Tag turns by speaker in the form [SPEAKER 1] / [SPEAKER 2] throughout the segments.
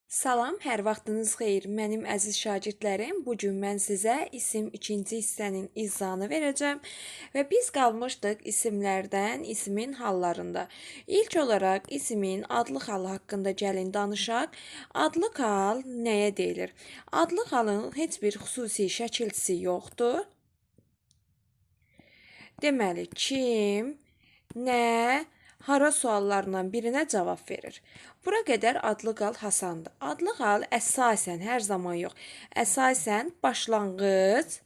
[SPEAKER 1] Salam, hər vaxtınız xeyir. Mənim əziz şagirdlərim, bu gün mən sizə isim ikinci hissənin izahını verəcəm və biz qalmışdıq isimlərdən ismin hallarında. İlk olaraq ismin adlıq halı haqqında gəlin danışaq. Adlıq hal nəyə deyilir? Adlıq halın heç bir xüsusi şəkilçisi yoxdur. Deməli, kim, nə, hara suallarından birinə cavab verir. Bura qədər adlıq hal hasandır. Adlıq hal əsasən, hər zaman yox, əsasən başlanğıc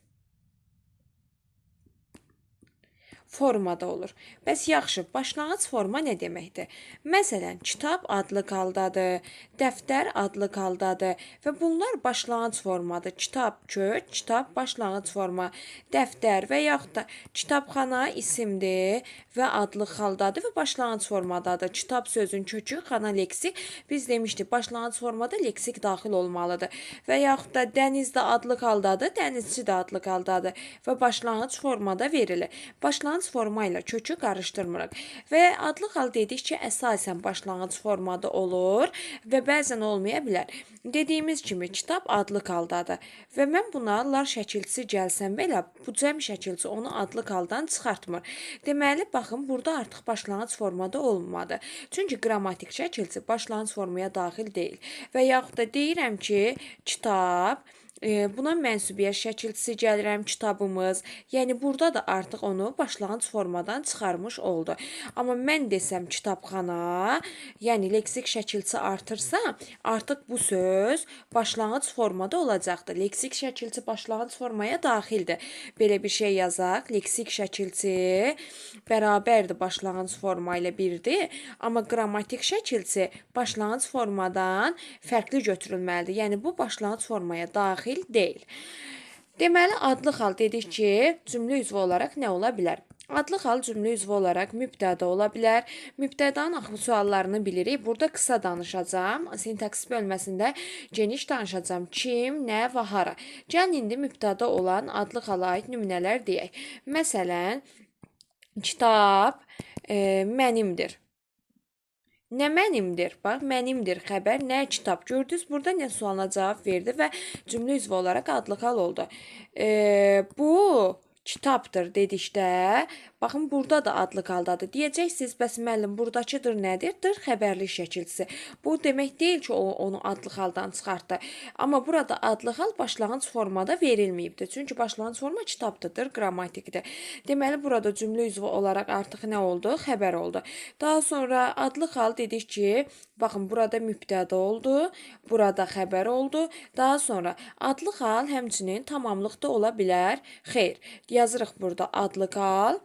[SPEAKER 1] formada olur. Bəs yaxşı, başlanğıc forma nə deməkdir? Məsələn, kitab adlıq haldadır, dəftər adlıq haldadır və bunlar başlanğıc formadır. Kitab kök, kitab başlanğıc forma, dəftər və yaxud da kitabxana isimdir və adlıq haldadır və başlanğıc formadadır. Kitab sözün kökü, xana leksik. Biz demişdik, başlanğıc formada leksik daxil olmalıdır. Və yaxud da dəniz də adlıq haldadır, dənizçi də adlıq haldadır və başlanğıc formada verilir. Başlanğıc forma ilə kökü qarışdırmırıq. Və adlıq hal dedikcə əsasən başlanğıc formada olur və bəzən olmaya bilər. Dediyimiz kimi kitab adlıq haldadır və mən buna lar şəkilçisi gəlsəm belə bu cəm şəkilçisi onu adlıq haldan çıxartmır. Deməli, baxın, burada artıq başlanğıc formada olmadı. Çünki qrammatik şəkilçisi başlanğıc formaya daxil deyil. Və yaxud da deyirəm ki, kitab, buna mənsubiyyət şəkilçisi gəlirəm, kitabımız. Yəni, burada da artıq onu başlanğıc formadan çıxarmış oldu. Amma mən desəm kitabxana, yəni leksik şəkilçisi artırsa, artıq bu söz başlanğıc formada olacaqdır. Leksik şəkilçi başlanğıc formaya daxildir. Belə bir şey yazaq. Leksik şəkilçi bərabərdir başlanğıc forma ilə birdir. Amma qrammatik şəkilçi başlanğıc formadan fərqli götürülməlidir. Yəni, bu başlanğıc formaya daxil deyil. Deməli, adlıq hal dedik ki, cümlə üzvü olaraq nə ola bilər? Adlıq hal cümlə üzvü olaraq mübtəda ola bilər. Mübtədanın axı suallarını bilirik. Burada qısa danışacağam. Sintaksis bölməsində geniş danışacağam. Kim, nə və hara. Gəlin indi mübtəda olan adlıq hala aid nümunələr deyək. Məsələn, kitab mənimdir. Nə mənimdir? Bax, mənimdir xəbər, nə kitab. Gördünüz, burada nə sualına cavab verdi və cümlə üzvü olaraq adlıq hal oldu. Bu kitabdır dedikdə, baxın, burada da adlıq haldadır. Deyəcəksiniz, bəs müəllim, buradakıdır nədir? Dır xəbərlik şəkilçisi. Bu demək deyil ki, o onu adlıq haldan çıxartdı. Amma burada adlıq hal başlanğıc formada verilməyibdir. Çünki başlanğıc forma kitabdır, qrammatikdir. Deməli, burada cümlə üzvü olaraq artıq nə oldu? Xəbər oldu. Daha sonra adlıq hal dedik ki, baxın, burada mübtəda oldu, burada xəbər oldu. Daha sonra adlıq hal həmçinin tamamlıqda ola bilər. Xeyr, yazırıq burada adlıq hal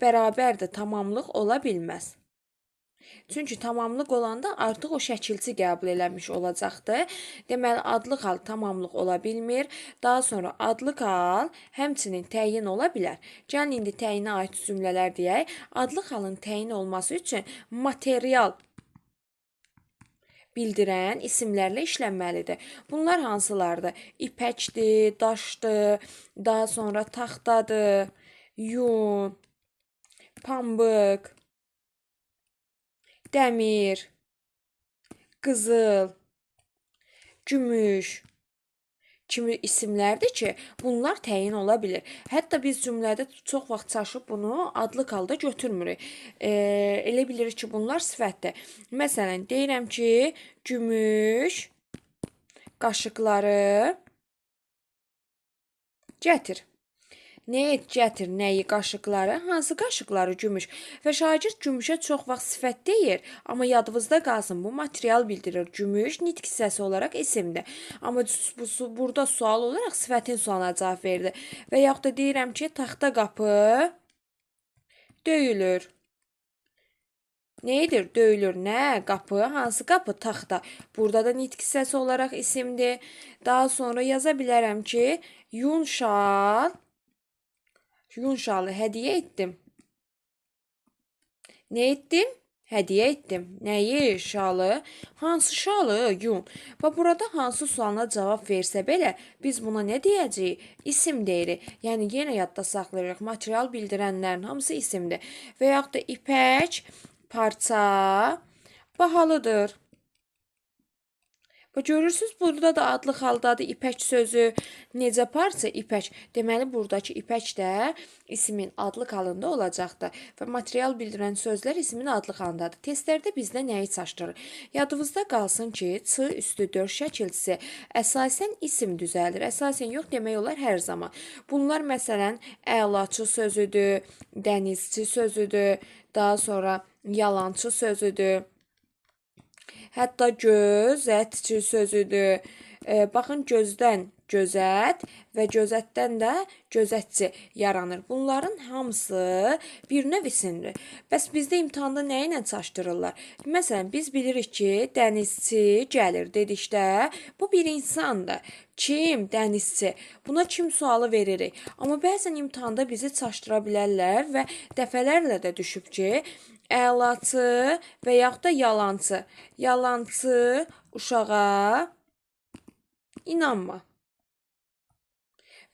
[SPEAKER 1] bərabərdir tamamlıq ola bilməz. Çünki tamamlıq olanda artıq o şəkilçi qəbul eləmiş olacaqdır. Deməli, adlıq hal tamamlıq ola bilmir. Daha sonra adlıq hal həmçinin təyin ola bilər. Gəlin indi təyinə aid cümlələr deyək. Adlıq halın təyin olması üçün material bildirən isimlərlə işlənməlidir. Bunlar hansılardır? İpəkdir, daşdır, daha sonra taxtadır, yun, pambıq, dəmir, qızıl, gümüş kimi isimlərdir ki, bunlar təyin ola bilir. Hətta biz cümlədə çox vaxt çaşıb bunu adlıq halda götürmürük. Elə bilirik ki, bunlar sifətdir. Məsələn, deyirəm ki, gümüş qaşıqları gətir. Nə et, gətir, nəyi, qaşıqları, hansı qaşıqları? Gümüş. Və şagird gümüşə çox vaxt sifət deyir, amma yadınızda qalsın, bu material bildirir. Gümüş nitq hissəsi olaraq isimdir. Amma burada sual olaraq sifətin sualına cavab verdi. Və yaxud da deyirəm ki, taxta qapı döyülür. Nə edir? Döyülür. Nə? Qapı. Hansı qapı? Taxta. Burada da nitq hissəsi olaraq isimdir. Daha sonra yaza bilərəm ki, yun şal, yun şalı hədiyyə etdim. Nə etdim? Hədiyyə etdim. Nəyi? Şalı. Hansı şalı? Yun. Və burada hansı sualına cavab versə belə, biz buna nə deyəcəyik? İsim deyirik. Yəni, yenə yadda saxlayırıq. Material bildirənlərin hamısı isimdir. Və yaxud da ipək parça bahalıdır. Bax, görürsünüz, burada da adlıq haldadır ipək sözü. Necə parça? İpək. Deməli, buradakı ipək də ismin adlıq halında olacaqdır. Və material bildirən sözlər ismin adlıq halındadır. Testlərdə bizdə nəyi çaşdırır? Yadınızda qalsın ki, ç üstü 4 şəkilçisi əsasən isim düzəldir. Əsasən yox demək olar hər zaman. Bunlar məsələn, əlaçı sözüdür, dənizçi sözüdür, daha sonra yalançı sözüdür. Hətta gözətçi sözüdür. Baxın, gözdən gözət və gözətdən də gözətçi yaranır. Bunların hamısı bir növ isimdir. Bəs bizdə imtahanda nə ilə çaşdırırlar? Məsələn, biz bilirik ki, dənizçi gəlir dedikdə, bu bir insandır. Kim? Dənizçi. Buna kim sualı veririk. Amma bəzən imtahanda bizi çaşdıra bilərlər və dəfələrlə də düşüb ki, əlaçı və yaxud da yalançı. Yalançı uşağa inanma.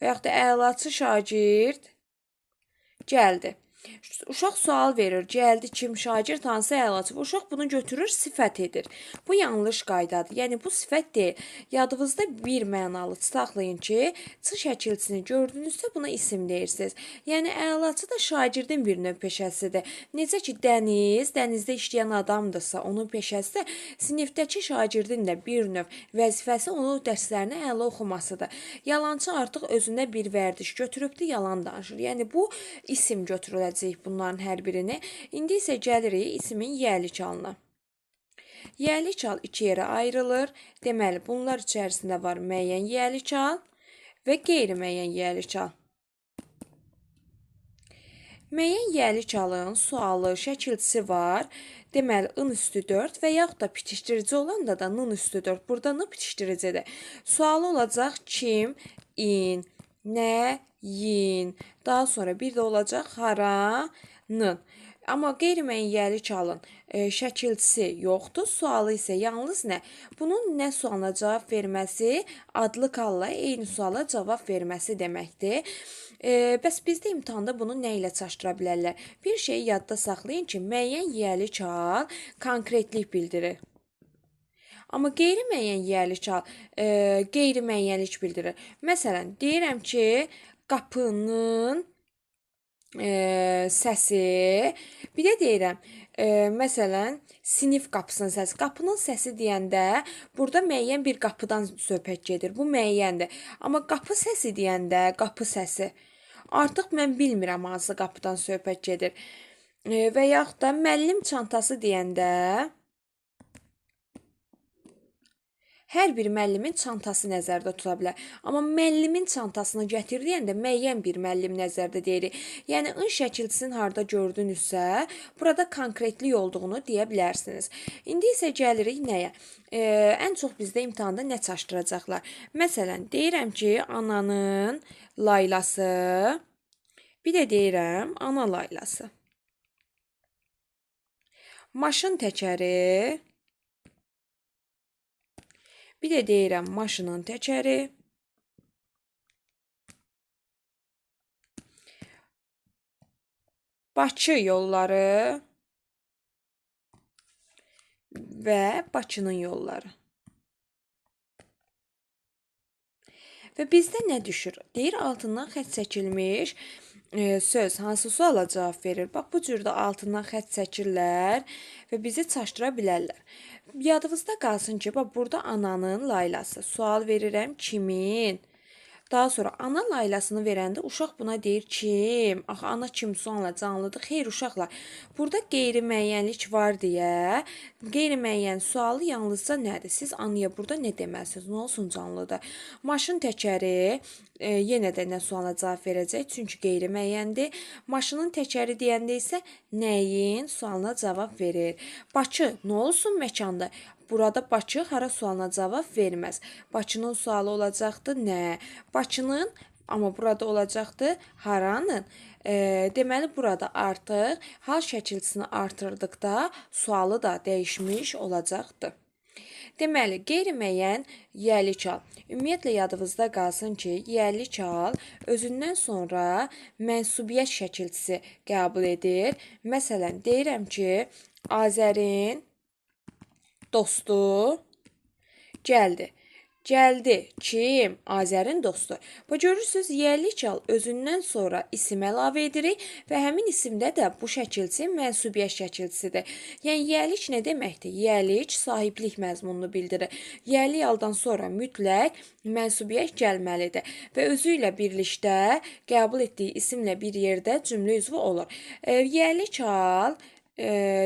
[SPEAKER 1] Və yaxud da əlaçı şagird gəldi. Uşaq sual verir. Gəldi kim şagird, hansı əlaçı? Uşaq bunu götürür, sifət edir. Bu yanlış qaydadır. Yəni bu sifət deyil. Yadınızda bir mənalı saxlayın ki, ç şəkilçisini gördünüzsə buna isim deyirsiniz. Yəni əlaçı da şagirdin bir növ peşəsidir. Necə ki dəniz, dənizdə işləyən adamdırsa, onun peşəsi də sinifdəki şagirdin də bir növ vəzifəsi onun dərslərini əla oxumasıdır. Yalançı artıq özünə bir vərdiş götürübdür, yalan danışır. Yəni bu isim götürüləcək bunların hər birini. İndi isə gəlirik ismin yiyəlik halına. Yiyəlik hal iki yerə ayrılır. Deməli, bunlar içərisində var müəyyən yiyəlik hal və qeyri-müəyyən yiyəlik hal. Müəyyən yiyəlik halın sualı, şəkilçisi var. Deməli, ın üstü 4 və yaxud da bitişdirici olanda da nın üstü 4. Burada n bitişdiricidir. Sualı olacaq kim, in, nə, yin. Daha sonra bir də olacaq haranın. Amma qeyri-müəyyən yiyəlik halın şəkilçisi yoxdur. Sualı isə yalnız nə? Bunun nə sualına cavab verməsi adlıq halla eyni suala cavab verməsi deməkdir. Bəs bizdə imtahanda bunu nə ilə çaşdıra bilərlər? Bir şeyi yadda saxlayın ki, müəyyən yiyəlik hal konkretlik bildirir. Amma qeyri-müəyyən yiyəlik hal qeyri-müəyyənlik bildirir. Məsələn, deyirəm ki, qapının səsi, bir də deyirəm, məsələn, sinif qapısının səsi. Qapının səsi deyəndə burada müəyyən bir qapıdan söhbət gedir. Bu müəyyəndir. Amma qapı səsi deyəndə, qapı səsi, artıq mən bilmirəm hansı qapıdan söhbət gedir. Və yaxud da müəllim çantası deyəndə hər bir müəllimin çantası nəzərdə tuta bilər. Amma müəllimin çantasını gətir deyəndə müəyyən bir müəllim nəzərdə deyirik. Yəni, ın şəkilçisini harda gördünüzsə, burada konkretlik olduğunu deyə bilərsiniz. İndi isə gəlirik nəyə? Ən çox bizdə imtahanda nə çaşdıracaqlar? Məsələn, deyirəm ki, ananın laylası, bir də deyirəm, ana laylası. Maşın təkəri, bir də deyirəm, maşının təkəri. Bakı yolları və Bakının yolları. Və bizdə nə düşür? Deyir, altından xətt çəkilmiş söz hansı suala cavab verir? Bax, bu cürdə altından xətt çəkirlər və bizi çaşdıra bilərlər. Yadınızda qalsın ki, bax, burada ananın laylası. Sual verirəm kimin? Daha sonra ana laylasını verəndə uşaq buna deyir kim? Axı, ana kim sualla canlıdır? Xeyr, uşaqlar. Burada qeyri-müəyyənlik var deyə qeyri-müəyyən sualı yalnızca nədir? Siz anaya burada nə deməlisiniz? Nə olsun canlıdır? Maşın təkəri yenə də nə suala cavab verəcək? Çünki qeyri-müəyyəndir. Maşının təkəri deyəndə isə nəyin sualına cavab verir? Bakı nə olsun məkanda? Burada Bakı hara sualına cavab verməz. Bakının sualı olacaqdır nə? Bakının, amma burada olacaqdır haranın? Deməli, burada artıq hal şəkilçisini artırdıqda sualı da dəyişmiş olacaqdır. Deməli, qeyri-müəyyən yiyəlik hal. Ümumiyyətlə, yadınızda qalsın ki, yiyəlik hal özündən sonra mənsubiyyət şəkilçisi qəbul edir. Məsələn, deyirəm ki, Azərin dostu Gəldi. Gəldi. Kim? Azərin dostu. Bu görürsünüz, yiyəlik hal özündən sonra isim əlavə edirik və həmin isimdə də bu şəkilçi mənsubiyyət şəkilçisidir. Yəni, yiyəlik nə deməkdir? Yiyəlik sahiblik məzmununu bildirir. Yiyəlik haldan sonra mütləq mənsubiyyət gəlməlidir və özü ilə birlikdə qəbul etdiyi isimlə bir yerdə cümlə üzvü olur. Yiyəlik hal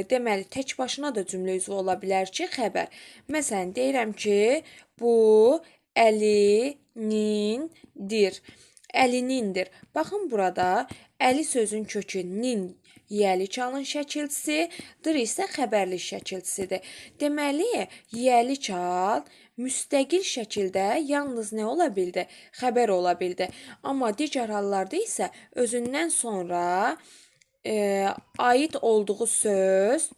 [SPEAKER 1] deməli, tək başına da cümlə üzvü ola bilər ki, xəbər. Məsələn, deyirəm ki, bu Əlinindir. Əlinindir. Baxın, burada Əli sözün kökü nin yiyəlik halın şəkilçisi, dır isə xəbərlik şəkilçisidir. Deməli, yiyəlik hal müstəqil şəkildə yalnız nə ola bildi? Xəbər ola bildi. Amma digər hallarda isə özündən sonra aid olduğu söz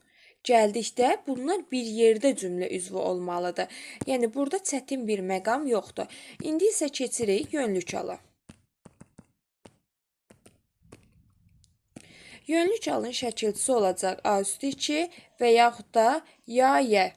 [SPEAKER 1] gəldikdə bunlar bir yerdə cümlə üzvü olmalıdır. Yəni, burada çətin bir məqam yoxdur. İndi isə keçirik yönlük hala. Yönlük halın şəkilçisi olacaq A üstü 2 və yaxud da ya, yə.